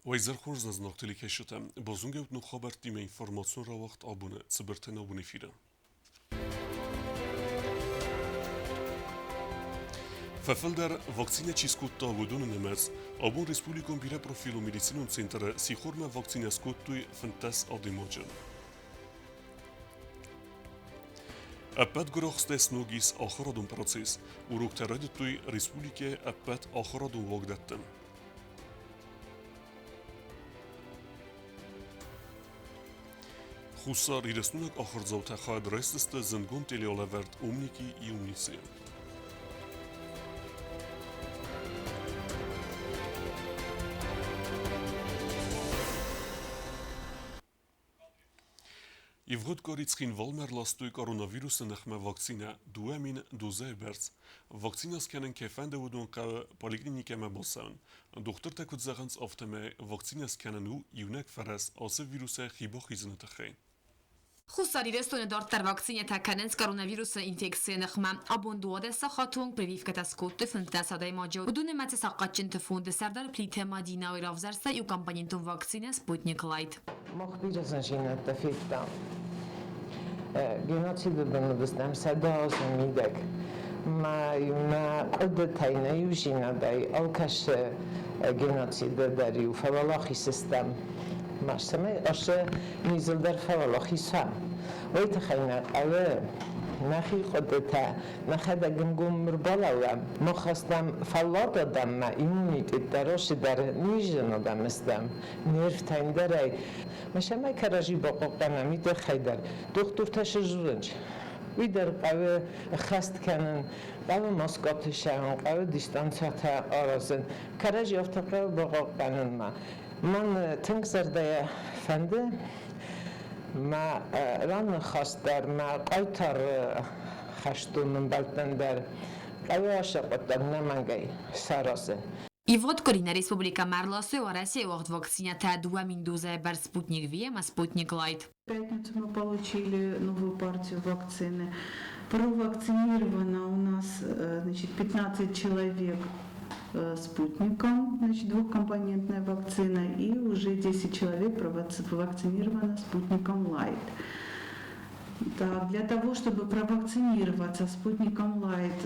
Уӕ хорз знаг телекӕсджытӕ, базонгӕут ног хабӕрттимӕ информацион рауагъд абоны цыбыртӕ абон эфиры. Фӕфылдӕр вакцинӕ чи скодта, уыдоны нымӕц. Абон республикон бирӕпрофилон медицинон центры сихормӕ вакцинӕ скодтой 15 адӕймаджы. Ӕппӕт гуырахстӕй сног ис ахуырадон процесс. Уроктӕ райдыдтой республикӕйы ӕппӕт ахуырадон уагдӕтты. Хуссар Ирыстойнаг ахуырдзаутӕ хайад райсдзысты зындгонд телеалӕвӕрд «Умники и умницы». Ивгъуыд къуыри Цхинвалмӕ ӕрластой коронавирусы ныхмӕ вакцинӕ 2000 дозӕйы бӕрц. Вакцинӕ скӕнын кӕй фӕнды, уыдон хъӕуы поликлиникӕмӕ бацӕуын. Дохтыртӕ куыд зӕгъынц, афтӕмӕй вакцинӕ скӕнын у иунӕг фӕрӕз ацы вирусӕй хи бахизыны тыххӕй. Хуссар Ирыстоны дарддӕр вакцинӕтӕ кӕнынц коронавирусы инфекцийы ныхмӕ. Абон 12 сахаты онг прививкӕтӕ скодтой 15 адӕймаджы. Уыдоны нымӕцы сахъатджынты фонды сӕрдар Плиты Мадинӕ уый равзӕрста иукомпонентон вакцинӕ Спутник Лайт. Мах бирӕ зындзинӕдтӕ федтам. Геноциды бын уыдыстӕм 100 азы мидӕг. Мӕ нӕ хъуыдытӕй, нӕ иудзинадӕй алкӕцы геноциды дӕр-иу фӕуӕлахиз стӕм. Ма цӕмӕй ацы низыл дӕр фӕуӕлахиз уӕм, уый тыххӕй нӕ хъӕуы нӕхи хъуыдытӕ нӕхӕдӕг ӕнгом ӕрбалӕууӕм. Мах стӕм фӕллад адӕммӕ, иммунитет дӕр дӕр низджын адӕм стӕм. Нервтӕ ӕндӕрӕй. Ма цӕмӕй кӕрӕдзи бахъахъхъӕнӕм, уый тыххӕй дӕр. Дохтыртӕ сдзурынц. Уый дӕр хъӕуы хӕст кӕнын, хъӕуы маскъаты сӕвын, хъӕуы дистанцӕтӕ аразын. Кӕрӕдзи афтӕ хъӕуы бахъахъхъӕнынмӕ. Мӕн тынг зӕрдӕйӕ фӕнды мӕ раныхас дӕр, мӕ хъайтар хӕстон ӕмбӕлттӕн дӕр хъӕуы ацы хъуыддаг нӕмӕнгӕй саразын. Ивгъуыд къуыри нӕ республикӕмӕ ӕрластой Уӕрӕсейы уагъд вакцинӕтӕ 2000 дозӕйы бӕрц Спутник V ӕмӕ Спутник Лайт. В пятницу мы получили новую партию вакцины. Провакцинировано у нас, значит, 15 человек спутником, значит, двухкомпонентная вакцина, и уже 10 человек провакцинировано спутником Лайт. Так, для того, чтобы провакцинироваться спутником Лайт,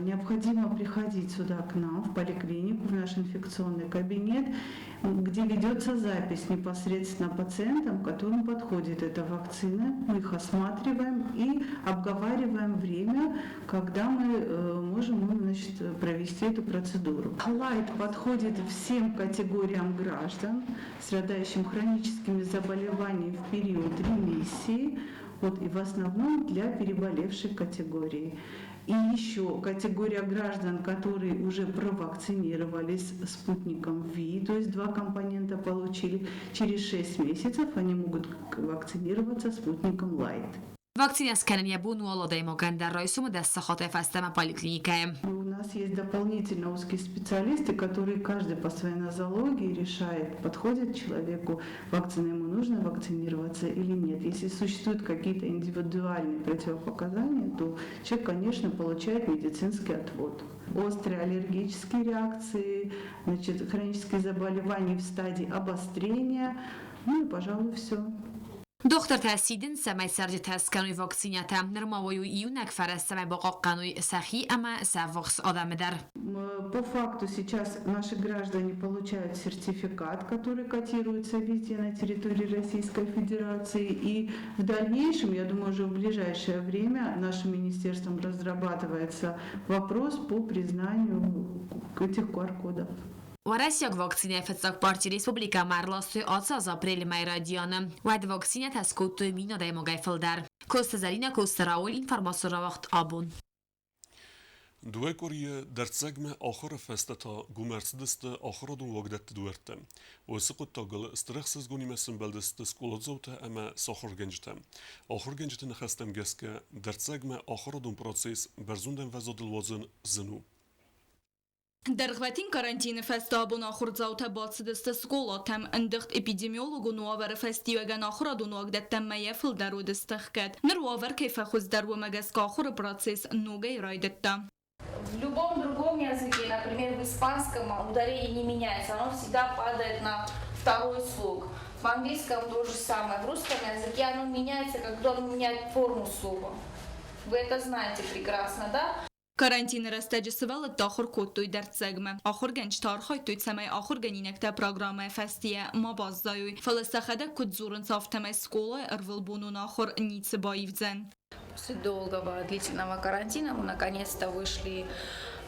необходимо приходить сюда к нам, в поликлинику, в наш инфекционный кабинет, где ведется запись непосредственно пациентам, которым подходит эта вакцина. Мы их осматриваем и обговариваем время, когда мы можем им, значит, провести эту процедуру. Лайт подходит всем категориям граждан, страдающим хроническими заболеваниями в период ремиссии, вот, и в основном для переболевших категорий. И еще категория граждан, которые уже провакцинировались спутником Ви, то есть два компонента получили, через 6 месяцев они могут вакцинироваться спутником Лайт. Вакцинӕ скӕнын йӕ бон у алы адӕймагӕн дӕр райсомы дӕс сахатӕй фӕстӕмӕ поликлиникӕйы. У нас есть дополнительно узкие специалисты, которые каждый по своей нозологии решает, подходит человеку вакцина, ему нужно вакцинироваться или нет. Если существуют какие-то индивидуальные противопоказания, то человек, конечно, получает медицинский отвод. Острые аллергические реакции, значит, хронические заболевания в стадии обострения, ну и, пожалуй, все. Дохтыртӕ сидынц, цӕмӕй цӕрджытӕ скӕной вакцинӕтӕ. Нырма уый у иунӕг фӕрӕз, цӕмӕй бахъахъхъӕной сӕхи ӕмӕ сӕ ӕввахс адӕмы дӕр. По факту сейчас наши граждане получают сертификат, который котируется везде на территории Российской Федерации. И в дальнейшем, я думаю, уже в ближайшее время нашим министерством разрабатывается вопрос по признанию этих QR-кодов. Уӕрӕсейаг вакцинӕйы фыццаг парти республикӕмӕ ӕрластой ацы аз апрелы мӕйы райдианы. Уӕд вакцинӕтӕ скодтой мин адӕймагӕй фылдӕр. Коцты Зӕринӕ, Коцты Рауль, информацион рауагъд абон. Дыууӕ къуырийы дӕрддзӕгмӕ ахуыры фӕстӕ та гом ӕрцыдысты ахуырадон уагдӕтты дуӕрттӕ. Уыцы хъуыддагыл стыр ӕхсызгонимӕ сӕмбӕлдысты скъоладзаутӕ ӕмӕ сӕ ахуыргӕнджытӕ. Ахуыргӕнджыты ныхӕстӕм гӕсгӕ, дӕрддзӕгмӕ ахуырадон процесс бӕрзонд ӕмвӕзадыл уадзын зын у. Дӕргъвӕтин карантины фӕстӕ абон ахуырдзаутӕ бацыдысты скъолатӕм. Ӕндыгъд эпидемиологон уавӕры фӕстиуӕгӕн ахуырадон уагдӕттӕм мӕйӕ фылдӕр уыдысты ӕхгӕд. Ныр уавӕр кӕй фӕхуыздӕр, уымӕ гӕсгӕ ахуыры процесс ногӕй райдыдта. В любом другом языке, например, в испанском, ударение не меняется, оно всегда падает на Второй слог. В английском то же самое. В русском языке оно меняется, когда он меняет форму слова. Вы это знаете прекрасно, да? Карантины рӕстӕджы сывӕллӕтты ахуыр кодтой дӕрддзӕгмӕ. Ахуыргӕнджытӕ архайдтой, цӕмӕй ахуыргӕнинӕгтӕ программӕйы фӕстийӕ ма баззайой, фӕлӕ сӕхӕдӕг куыд дзурынц, афтӕмӕй скъолайы ӕрвылбонон ахуыр ницы баивдзӕн. После долгого длительного карантина мы наконец-то вышли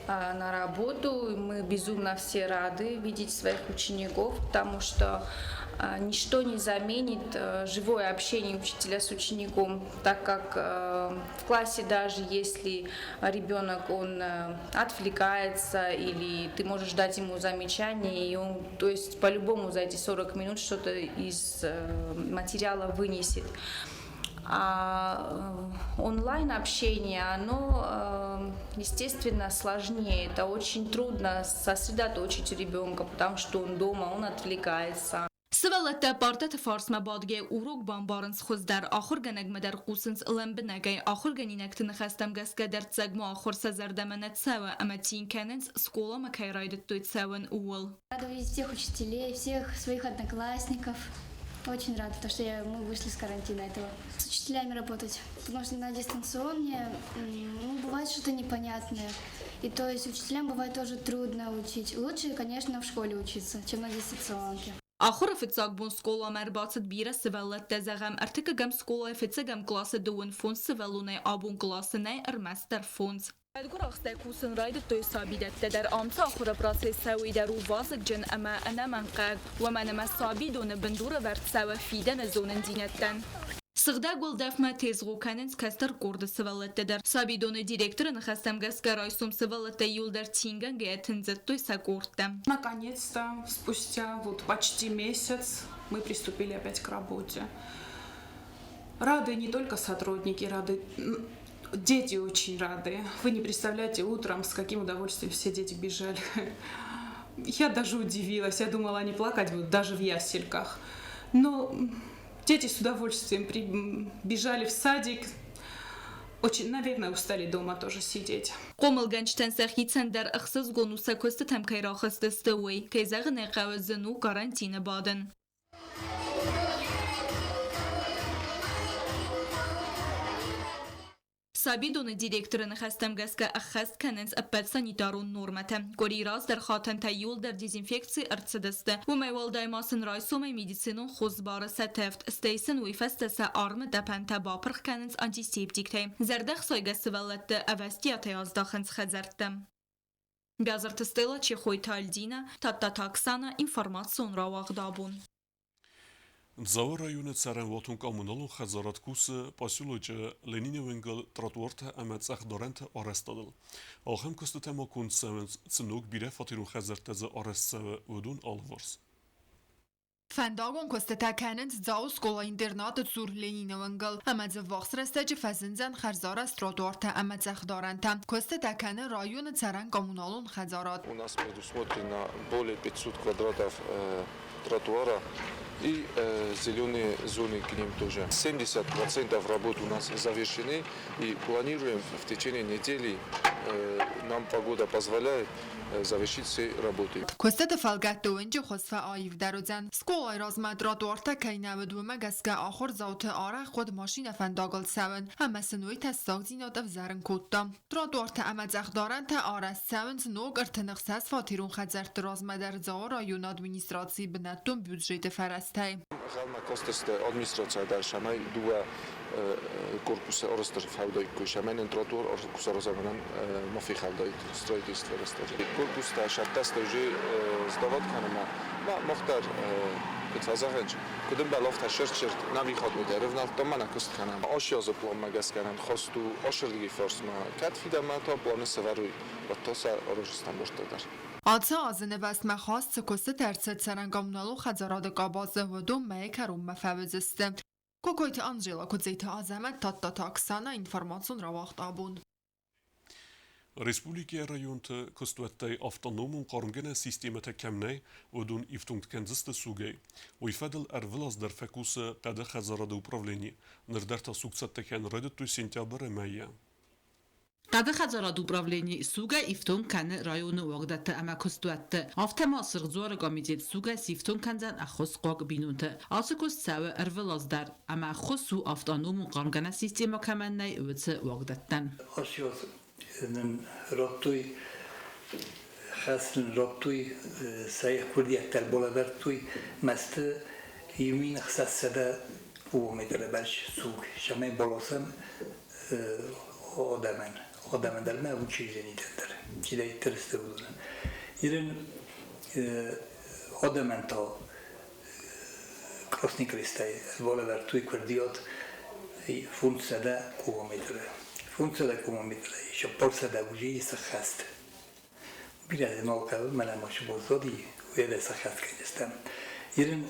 на работу. Мы безумно все рады видеть своих учеников, потому что ничто не заменит живое общение учителя с учеником, так как в классе, даже если ребенок, он отвлекается или ты можешь дать ему замечание, и он, то есть по-любому за эти 40 минут что-то из материала вынесет. А онлайн общение, оно, естественно, сложнее. Это очень трудно сосредоточить ребенка, потому что он дома, он отвлекается. Сывӕллӕттӕ партӕты фарсмӕ бадгӕ урок бамбарынц хуыздӕр, ахуыргӕнӕгмӕ дӕр хъусынц лӕмбынӕгӕй. Ахуыргӕнинӕгты ныхӕстӕм гӕсгӕ дӕрддзӕгмӕ ахуыр сӕ зӕрдӕмӕ нӕ цӕуы ӕмӕ цин кӕнынц, скъоламӕ кӕй райдыдтой цӕуын, ууыл. Рада увидеть всех учителей, всех своих одноклассников. Очень рада, то, что мы вышли с карантина этого. С учителями работать, потому что на дистанционне, ну, бывает что-то непонятное. И то есть учителям бывает тоже трудно учить. Лучше, конечно, в школе учиться, чем на дистанционке. Ахуыры фыццаг бон скъоламӕ ӕрбацыд бирӕ сывӕллӕттӕ. Зӕгъӕм, ӕртыккӕгӕм скъолайы фыццӕгӕм къласы 35 сывӕллонӕй абон къласы нӕй ӕрмӕстдӕр фондз. Ӕдгуырахстӕй кусын райдыдтой сабидӕттӕ дӕр. Ам цы ахуыры процесс цӕуы, уый дӕр у вазыгджын ӕмӕ ӕнӕмӕнгхъӕуӕг, уымӕн ӕмӕ сабидоны бындур ӕвӕрд цӕуы фидӕны зонындзинӕдтӕн. Сыгъдӕг уӕлдӕфмӕ тезгъо кӕнынц кӕстӕр къорды сывӕллӕттӕ дӕр. Сабидоны директоры ныхӕстӕм гӕсгӕ райсом сывӕллӕттӕ иуылдӕр цингӕнгӕйӕ тындзыдтой сӕ къордтӕм. Наконец-то, спустя вот почти месяц, мы приступили опять к работе. Рады не только сотрудники, рады дети, очень рады. Вы не представляете утром, с каким удовольствием все дети бежали. Я даже удивилась, я думала, они плакать будут даже в ясельках. Но дети с удовольствием бежали в садик, очень, наверное, устали дома тоже сидеть. Хъомылгӕнджытӕн сӕхицӕн дӕр ӕхсызгон у, сӕ куыстытӕм кӕй рахызтысты, уый. Кӕй зӕгъын ӕй хъӕуы, зын у карантины бадын. Сабидоны директоры ныхӕстӕм гӕсгӕ ӕххӕст кӕнынц ӕппӕт санитарон нормӕтӕ. Къуыри раздӕр хатӕнтӕ иууылдӕр дезинфекци ӕрцыдысты. Уымӕй уӕлдай ма сын райсомӕй медицинон хос бары сӕ тӕвд, стӕй сын уый фӕстӕ сӕ армы тъӕпӕнтӕ бапырх кӕнынц антисептиктӕй. Зӕрдӕхсайгӕ сывӕллӕтты ӕвӕстиатӕй аздахынц хӕдзӕрттӕм. Бязырты Стелла, Чехойты Альдина, Тадтаты Оксана, информацион рауагъд абон. Дзауы районы цӕрӕнуатон-коммуналон хӕдзарад кусы поселочы Ленины уынгыл тротуартӕ ӕмӕ цъӕхдарӕнты арӕзтадыл. Ахӕм куыстытӕ ма конд цӕуынц, цы ног бирӕфатерон хӕдзӕрттӕ дзы арӕзт цӕуы, уыдон алыварс. Фӕндагон куыстытӕ кӕнынц Дзауы скъола-интернаты цур Ленины уынгыл, ӕмӕ дзы ввахс рӕстӕджы фӕзындзӕн хӕрзарӕзт тротуартӕ ӕмӕ цъӕхдарӕнтӕ. Куыстытӕ кӕны районы цӕрӕн-коммуналон хӕдзарад. У нас предусмотрено более 500 квадратов тротуара и зеленые зоны к ним тоже. 70% работ у нас завершены, и планируем в течение недели, нам погода позволяет, завершить все работы. Куыстыты фӕлгӕтты уынджы хуыз фӕаивдӕр уыдзӕн. Скъолайы размӕ тротуартӕ кӕй нӕ уыд, уымӕ гӕсгӕ ахуырдзауты арӕх хъуыд машинӕ фӕндагыл цӕуын, ӕмӕ сын уый тӕссагдзинад ӕвзӕрын кодта. Тротуартӕ ӕмӕ цъӕхдарӕнтӕ арӕзт цӕуынц ног 36 фатерон хӕдзӕртты размӕ дӕр Дзауы районы администрацийы бынӕттон бюджеты фӕрӕзтӕй. Ӕнхъӕлмӕ кастысты администрацийӕ дӕр, цӕмӕй дыууӕ корпусы арӕзт фӕуыдаиккой, цӕмӕй нын тротуар куы саразӕм, ма фехӕлдаид строительство рӕстӕджы. Корпустӕ сӕттӕ уже сдавать кӕнынмӕ, мах дӕр, куыд фӕзӕгъынц, куыд ӕмбӕлы, афтӕ сырд-сырд нӕ вихадмӕ дӕр ӕвнӕлдтам, мӕнӕ куыст кӕнӕм. Ацы азы планмӕ гӕсгӕ нын хаст у ацырдыги фарсмӕ, кӕд фидӕнмӕ та планы сӕвӕрой, уӕд та сӕ араздзыстӕм дарддӕр. Ацы азы нывӕзтмӕ хаст цы куыстытӕ ӕрцыд цӕрӕн-коммуналон хӕдзарады къабазы, уыдон мӕйы кӕронмӕ фӕуыдзысты. Кокойты Анжела, Куыдзеты Азӕмӕт, Тадтаты Оксана, информацион рауагъд абон. Республикӕйы районты куыстуӕттӕй автономон хъармгӕнӕн системӕтӕ кӕм нӕй, уыдон ифтонг кӕндзысты сугӕй. Уый фӕдыл ӕрвылаз дӕр фӕкусы хъӕды хӕдзарады управлени. Ныр дӕр та суг цӕттӕ кӕнын райдыдтой сентябры мӕйӕ. Хъӕды хӕдзарады управлени сугӕй ифтонг кӕны районы уагдӕтты ӕмӕ куыстуӕтты. Афтӕ ма Сырх Дзуары комитет сугӕй сифтонг кӕндзӕн ӕххуысхъуаг бинонты. Ацы куыст цӕуы ӕрвылаз дӕр ӕмӕ ӕххуыс у автономон хъармгӕнӕн системӕ кӕмӕн нӕй, уыцы уагдӕттӕн. Ацы аз нын радтой хӕс нын радтой, сӕ курдиӕттӕ балӕвӕрдтой мӕсты 1600 кубометры бӕрц суг, цӕмӕй баласӕм адӕмӕн, адӕмӕн дӕр ма учрежденитӕн дӕр, чидӕриддӕр сты, уыдонӕн. Ирын адӕмӕн та Красный Крестӕй балӕвӕрдтой курдиат 500 кубометры. 500 кубометры 400 уже сӕххӕст. Бирӕ нал хъӕуы, мӕнӕ ма цы баззади, уӕдӕ сӕххӕст кӕндзыстӕм. Ирын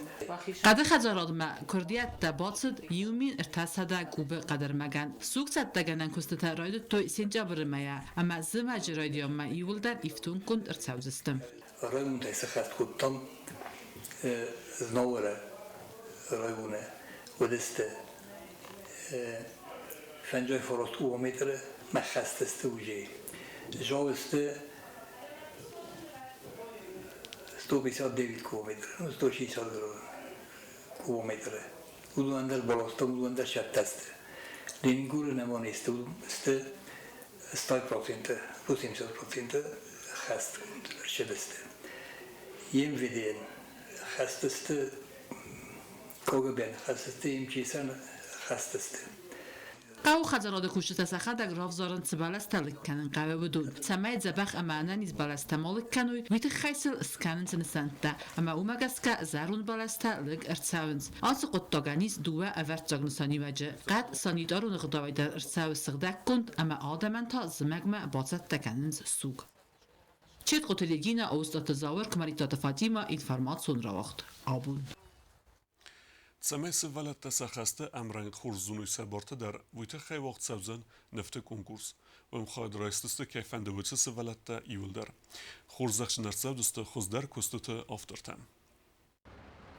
Хъӕды хӕдзарадмӕ куырдиӕттӕ бацыд 1300 кубы хъӕдӕрмӕгӕн. Суг цӕттӕгӕнӕн куыстытӕ райдыдтой сентябры мӕйӕ ӕмӕ зымӕджы райдианмӕ иууылдӕр ифтонггонд ӕрцӕудзысты. Районтӕй сӕххӕст кодтам Знауыры районы уыдысты 59 километры мӕххӕстысты уже. Жал сты 159 километр, ну 160 километры. Уыдон дӕр баластам, уыдон дӕр сӕттӕсты. Ленингоры нӕма не сты, сты 100%, 80% хӕстгонд ӕрцыдысты. МВД-йӕн хӕстысты, КГБ-йӕн хӕстысты, МЧС-ӕн хӕстысты. Хъӕуы хӕдзарады кусджытӕ сӕхӕдӕг равзарынц, цы бӕлӕстӕ лыг кӕнын хъӕуы, уыдон. Цӕмӕй дзӕбӕх ӕмӕ ӕнӕниз бӕлӕстӕ ма лыг кӕной, уый тыххӕй сыл скӕнынц нысӕнттӕ, ӕмӕ уымӕ гӕсгӕ зӕронд бӕлӕстӕ лыг ӕрцӕуынц. Ацы хъуыддагӕн ис дыууӕ ӕвӕрццаг нысаниуӕджы. Хъӕд санитарон ӕгъдауӕй дӕр ӕрцӕуы сыгъдӕггонд ӕмӕ адӕмӕн та зымӕгмӕ бацӕттӕ кӕнынц суг. Четкъоты Регина, Остъаты Зауыр, Кмаритаты Фатимӕ, информацион рауагъд абон. Цӕмӕй сывӕллӕттӕ сӕ хӕсты ӕмрӕнхъ хорз зоной сӕ бартӕ дӕр, уый тыххӕй уагъд цӕудзӕн нывты конкурс. Уым хайад райсдзысты кӕй фӕнды, уыцы сывӕллӕттӕ иууылдӕр. Хорзӕхджын ӕрцӕудзысты хуыздӕр куыстыты автортӕ.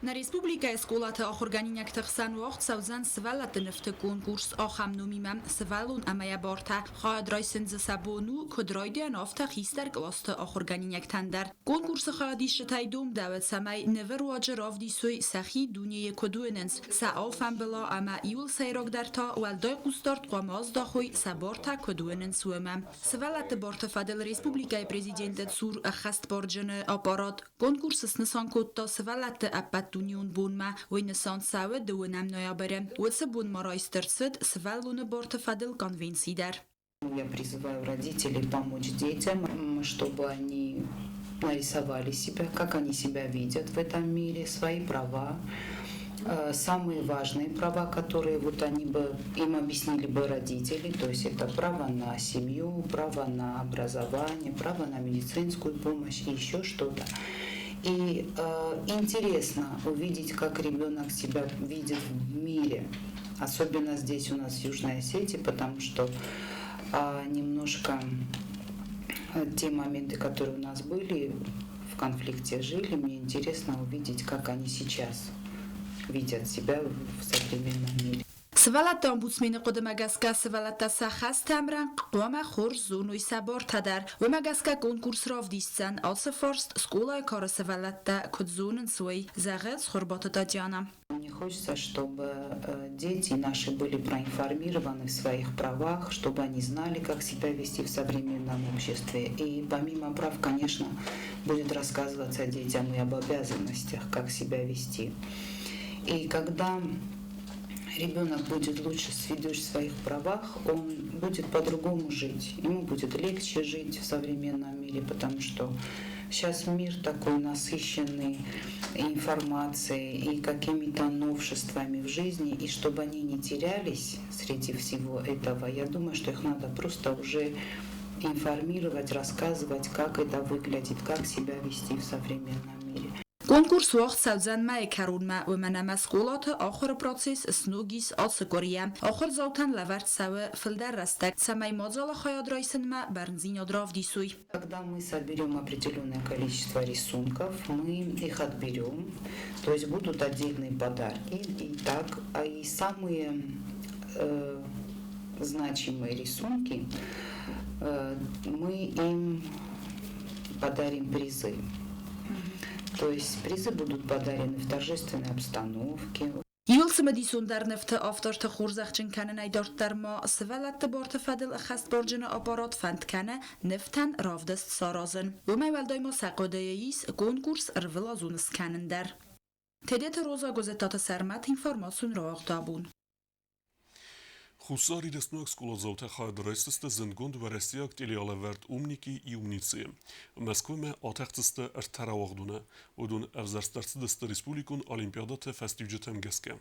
Нӕ республикӕйы скъолаты ахуыргӕнинӕгты хсӕн уагъд цӕудзӕн сывӕллӕтты нывты конкурс ахӕм номимӕ «Сывӕллон ӕмӕ йӕ бартӕ». Хайад райсын дзы сӕ бон у, куыд райдиан, афтӕ хистӕр къласты ахуыргӕнинӕгтӕн дӕр. Конкурсы хайадисджытӕй домдӕуы, цӕмӕй нывы руаджы равдисой, сӕхи дунейы куыд уынынц, сӕ алфамбыла ӕмӕ иуыл сӕйрагдӕр та уӕлдай хъусдард хъуамӕ аздахой, сӕ бартӕ куыд уынынц, уымӕ. Сывӕллӕтты барты фӕдыл республикӕйы президенты цур ӕххӕстбарджыны аппарат Конкурс снысан кодта сывӕллӕтты ӕппӕтдунеон бонмӕ. Уый нысан цӕуы дыууынӕм ноябры. Уыцы бон ма райст ӕрцыд сывӕллоны барты фӕдыл конвенци дӕр. Я призываю родителей помочь детям, чтобы они нарисовали себя, как они себя видят в этом мире, свои права, самые важные права, которые вот они бы им объяснили бы родители, то есть это право на семью, право на образование, право на медицинскую помощь и еще что-то. И интересно увидеть, как ребенок себя видит в мире, особенно здесь у нас в Южной Осетии, потому что немножко те моменты, которые у нас были, в конфликте жили, мне интересно увидеть, как они сейчас видят себя в современном мире. Сывӕллӕтты омбудсмены хъуыдымӕ гӕсгӕ сывӕллӕттӕ сӕ хӕсты ӕмрӕнхъ хъуамӕ хорз зоной сӕ бартӕ дӕр. Уымӕ гӕсгӕ конкурс равдисдзӕн ацы фарст скъолайы кары сывӕллӕттӕ куыд зонынц, уый, зӕгъы Цхуырбаты Татьяна. Мне хочется, чтобы дети наши были проинформированы в своих правах, чтобы они знали, как себя вести в современном обществе. И помимо прав, конечно, будет рассказываться детям и об обязанностях, как себя вести. И когда ребенок будет лучше сведущ в своих правах, он будет по-другому жить. Ему будет легче жить в современном мире, потому что сейчас мир такой насыщенный информацией и какими-то новшествами в жизни, и чтобы они не терялись среди всего этого, я думаю, что их надо просто уже информировать, рассказывать, как это выглядит, как себя вести в современном мире. Конкурс уагъд цӕудзӕн мӕйы кӕронмӕ, уымӕн ӕмӕ скъолаты ахуыры процесс сног ис ацы къуырийӕ. Ахуырдзаутӕн лӕвӕрд цӕуы фылдӕр рӕстӕг, цӕмӕй мадзалы хайад райсынмӕ бӕрндзинад равдисой. Когда мы соберем определенное количество рисунков, мы их отберем, то есть будут отдельные подарки. И так, а и самые значимые рисунки Мы им подарим призы. То есть призы будут подарены в торжественной обстановке. Иууыл цымыдисондӕр нывты авторты хорзӕхджын кӕнынӕй дарддӕр ма сывӕллӕтты барты фӕдыл ӕххӕстбарджыны аппарат фӕнд кӕны нывтӕн равдыст саразын. Уымӕй уӕлдай ма сӕ хъуыдыйы ис конкурс ӕрвылазон скӕнын дӕр. Тедеты Роза Гуызӕттаты Сӕрмӕт информацион рауагъдабон. Хуссар Ирыстойнаг скъоладзаутӕ хайад райсдзысты зындгонд уӕрӕсейаг телеалӕвӕрд «Умники и умницы». Мӕскуымӕ атӕхдзысты ӕртӕ рауагъдоны. Уыдон ӕвзӕрст ӕрцыдысты республикон олимпиадӕты фӕстиуджытӕм гӕсгӕ.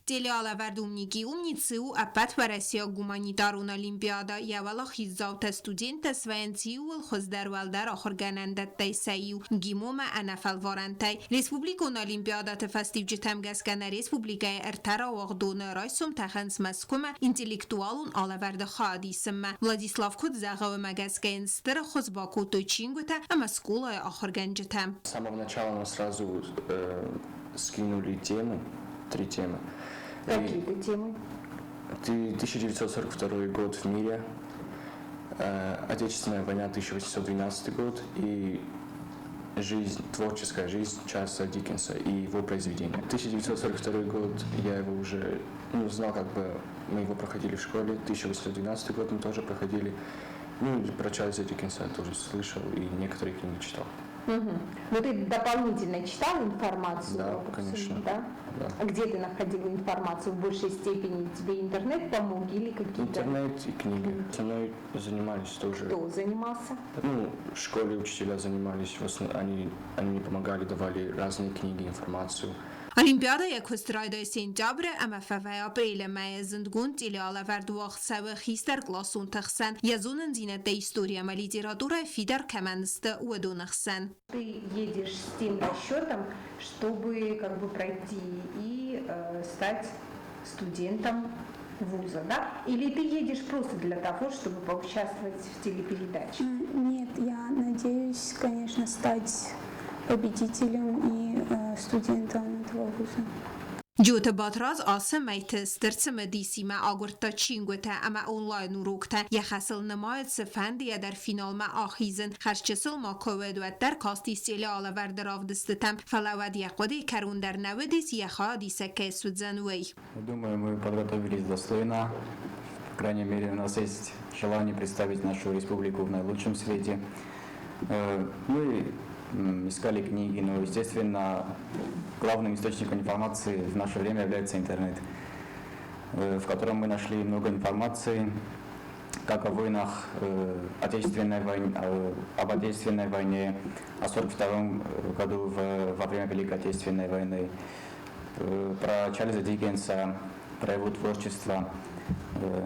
Телеалӕвӕрд «Умники и умницы» у ӕппӕтуӕрӕсейаг гуманитарон олимпиадӕ. Йӕ уӕлахиздзаутӕ студенттӕ свӕййынц иууыл хуыздӕр уӕлдӕр ахуыргӕнӕндӕттӕй сӕ иу МГИМО-мӕ ӕнӕфӕлварӕнтӕй. Республикон олимпиадӕты фӕстиуджытӕм гӕсгӕ нӕ республикӕйы ӕртӕ рауагъдоны райсом тӕхынц Мӕскуымӕ интеллектуалон алӕвӕрды хайад исынмӕ. Владислав куыд зӕгъы, уымӕ гӕсгӕ йын стыр ӕххуыс бакодтой чингуытӕ ӕмӕ скъолайы ахуыргӕнджытӕ. С самого начала мы сразу скинули темы, три темы. Какие темы? 1942 год в мире, Отечественная война 1812 год и жизнь, творческая жизнь Чарльза Диккенса и его произведения. 1942 год я его уже, ну, знал, как бы мы его проходили в школе. 1812 год мы тоже проходили. Ну, про Чарльза Диккенса я тоже слышал и некоторые книги читал. Угу. Но ты дополнительно читал информацию? Да, конечно. Да? Да. А где ты находил информацию в большей степени? Тебе интернет помог или какие-то? Интернет и книги. Со мной занимались тоже. Кто занимался? Ну, в школе учителя занимались, в основном они мне помогали, давали разные книги, информацию. Олимпиадӕ йӕ куыст райдайы сентябры ӕмӕ фӕвӕйы апрелы мӕйы. Зындгонд телеалӕвӕрд уагъд цӕуы хистӕркъласонты хсӕн, йӕ зонындзинӕдтӕ истори ӕмӕ литературӕ фидар кӕмӕн сты, уыдоны хсӕн. Ты едешь с тем расчетом, чтобы как бы пройти и стать студентом вуза, да? Или ты едешь просто для того, чтобы поучаствовать в телепередаче? Нет, я надеюсь, конечно, стать победителем и студентом этого вуза. Джиоты Батрадз ацы мӕйты стыр цымыдисимӕ агуырдта чингуытӕ ӕмӕ онлайн-уроктӕ. Йӕ хӕсыл нымайы цыфӕндыйӕ дӕр финалмӕ ахизын. Хӕрзчысыл ма куы уыд, уӕддӕр кастис телеалӕвӕрды равдыстытӕм, фӕлӕ уӕд йӕ хъуыдыйы кӕрон дӕр нӕ уыдис, йӕ хайадисӕг кӕй суыдзӕн, уый. Думаю, мы подготовились достойно. По крайней мере, у нас есть желание представить нашу республику в наилучшем свете. Мы искали книги, но, естественно, главным источником информации в наше время является интернет, в котором мы нашли много информации, как о войнах, Отечественной войне, об Отечественной войне, о 1942 году во время Великой Отечественной войны, про Чарльза Диккенса, про его творчество.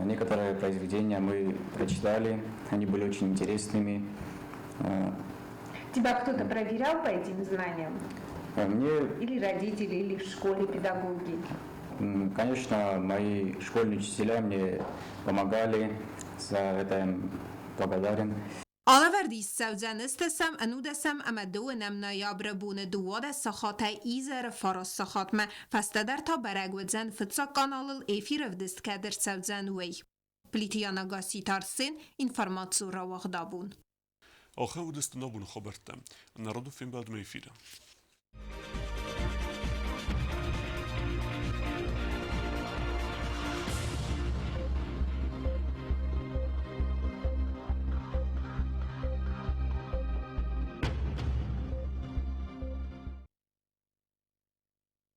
Некоторые произведения мы прочитали, они были очень интересными. Тебя кто-то проверял по этим знаниям? Мне... Или родители, или в школе педагоги? Конечно, мои школьные учителя мне помогали, за это им благодарен. Алӕвӕрд ист цӕудзӕн ӕстдӕсӕм, ӕнудӕсӕм ӕмӕ дыууынӕм ноябры боны 12 сахатӕй изӕры 9 сахатмӕ. Фӕстӕдӕр та бӕрӕг уыдзӕн, фыццаг каналыл эфиры ӕвдыст кӕд ӕрцӕудзӕн, уый. Плиты Яна Гасситы Арсен, информацион рауагъдабон. Ахӕм уыдысты нӕ боны хабӕрттӕ. Народы фембӕлдмӕ эфиры.